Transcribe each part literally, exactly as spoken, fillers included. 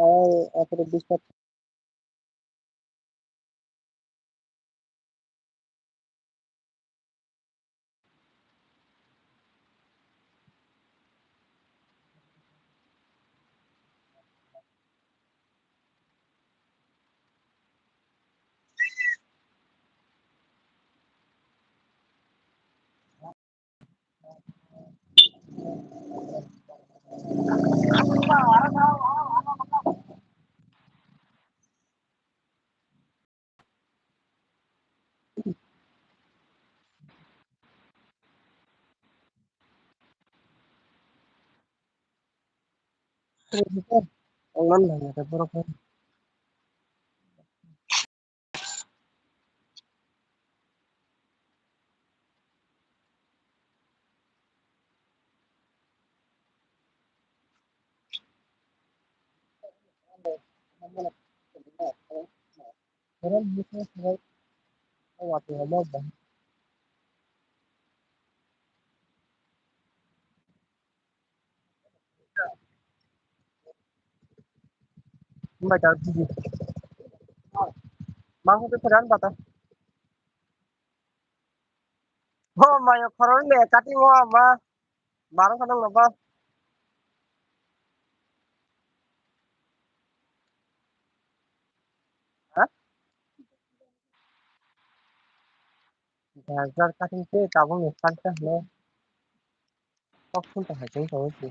Ai, akhire disturb. Bai ta jiji. Mangkuk ke peran bata. Ho mayo khorok le cutting o ama. Barang kadang napa? Hah? Gajar cutting ke tabung ni kan kan lo. Kok pun ta hai jeng tong si.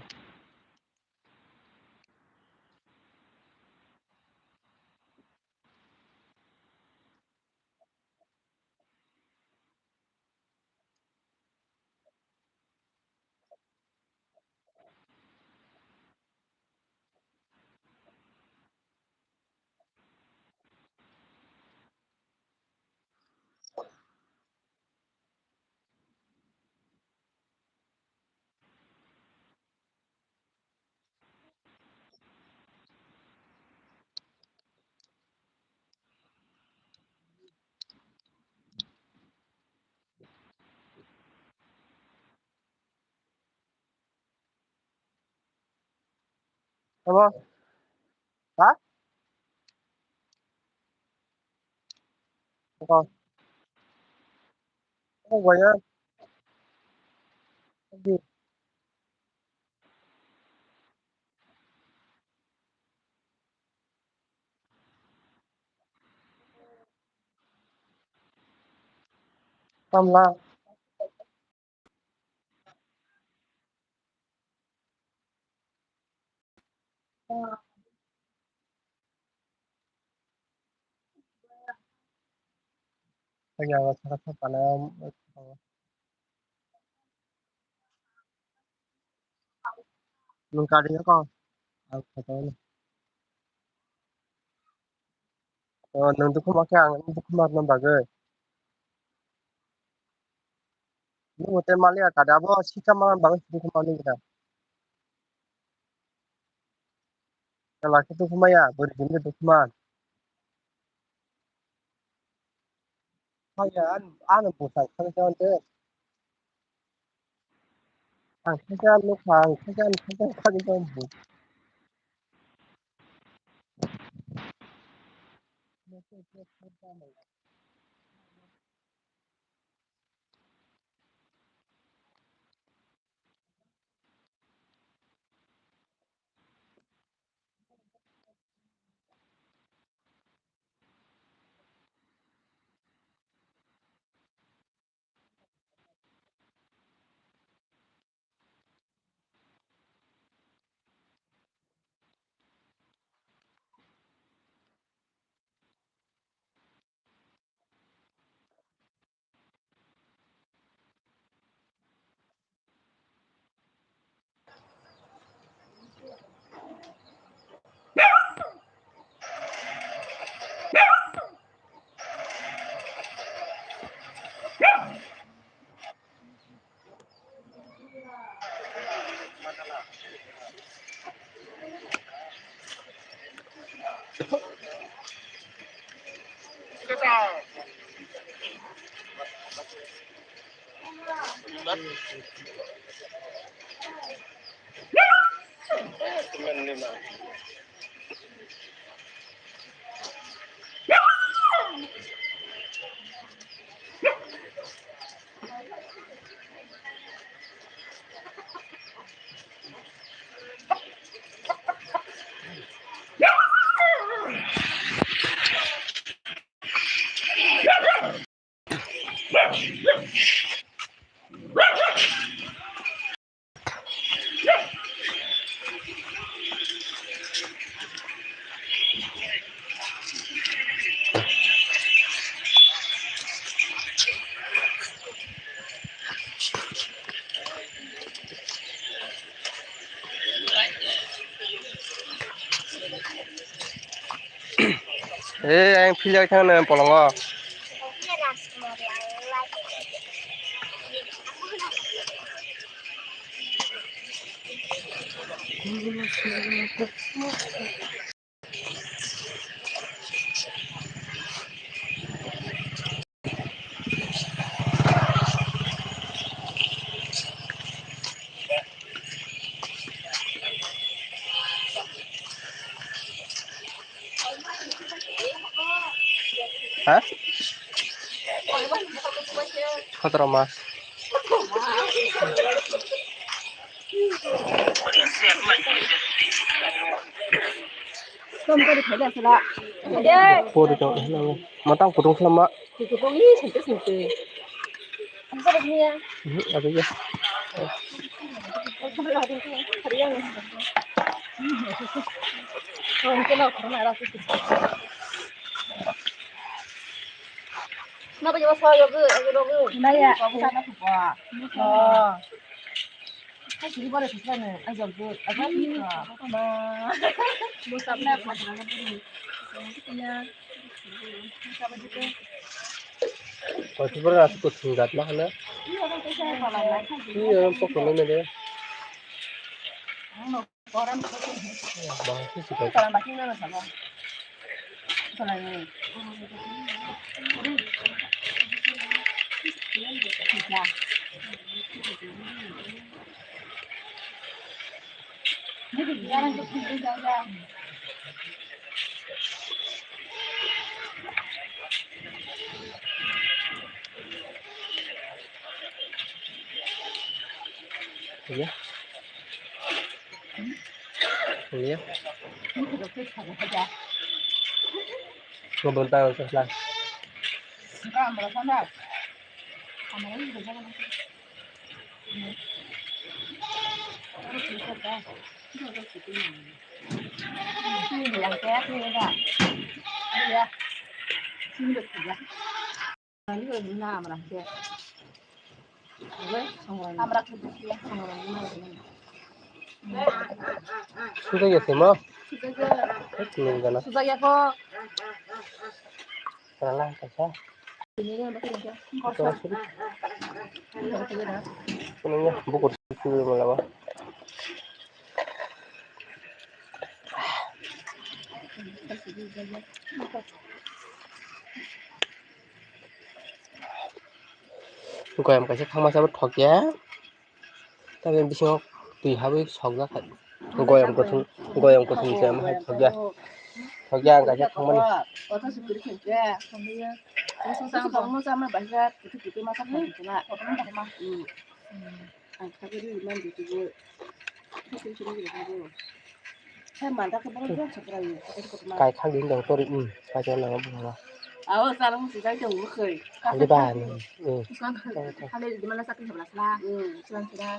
Abo. Ha? Abo. Abo waya. Tamla. Kaya wa saka sa pala. Nwng kari ya ko? Ang khato. O, nwng dukhu ma khe ang dukhu ma rwna bagwi. Nwng tei maliya kada abo sika ma bagwi dukhu ma nini da. Kala khe dukhu maya, bwrwi khe dukhu man. Haya, ano bwsang khaksa ante. Ang khaksa nukha, ang khaksa, ang khaksa khaksa bwsang. Eh, ang philyak thang na polongo. Ha? Khotoro mas. Pori tong, matang kutung khlama. Mhm, ada ya. Naya. Oh. Kasi bore susah nih, aja bu, aja bu. Ma. Musab na, musab na. Kochibora asuk kuching gatna hana. Iya, pokoknya deh. Bang, sih, sih, sih. Iya. Iya. Ngebon tahu sebelah. Sudah ya sih mau. Sudah ya kok. Salah kasa. Ini ya buku itu malah. Goyam kaisa thangma sabo thokya. Tabuk bisingo twi habwi sokjak hai. Goyam kwthwng, goyam kwthwng se omo hai thokya. Thokya ang kaisa thangmani. Kai khang ding dong tori, um, kai chana nang bwla. Awo, chana musi jai tong bwkhwi. Khali ba ni, um. Khali di mana sakni habla sla. Um, sla sla.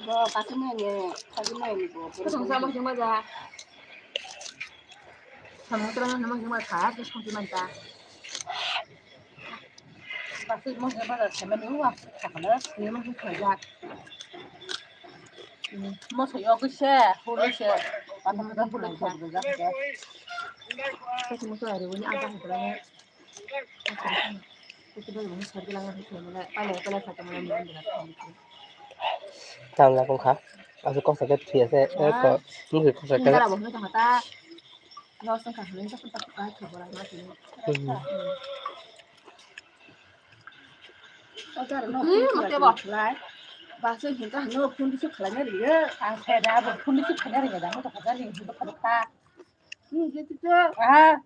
Bo kasi mai ni, kasi mai ni bo. Ko song sa mo sing ba ja. Samung tra mo sing ba kha, ko song si man ta. Basi mo se bara se mani wa, sakala, ni mo se khaja. Mo se yo ko se, ho lo se, pa ta ta ho lo se. Kasi mo se ari wani aga ho la. Kasi mo se ari wani sa la. Pale pale sa ta mo ni. Tam la kong kha. Asu kok sa ke thia se, eh, ko, mo se kok sa ke. Ni dara bo mo ta ta. Lo sa ka ni sa ta ka ka bo la ma ni. Hmm. Hmm, mate bo. Lai. Ba se hin ta no phone receive khlai na riya. Ang se da bo phone receive khlai na riya da mo to ka ni hin to ka ta. Ni je ti to. Ah.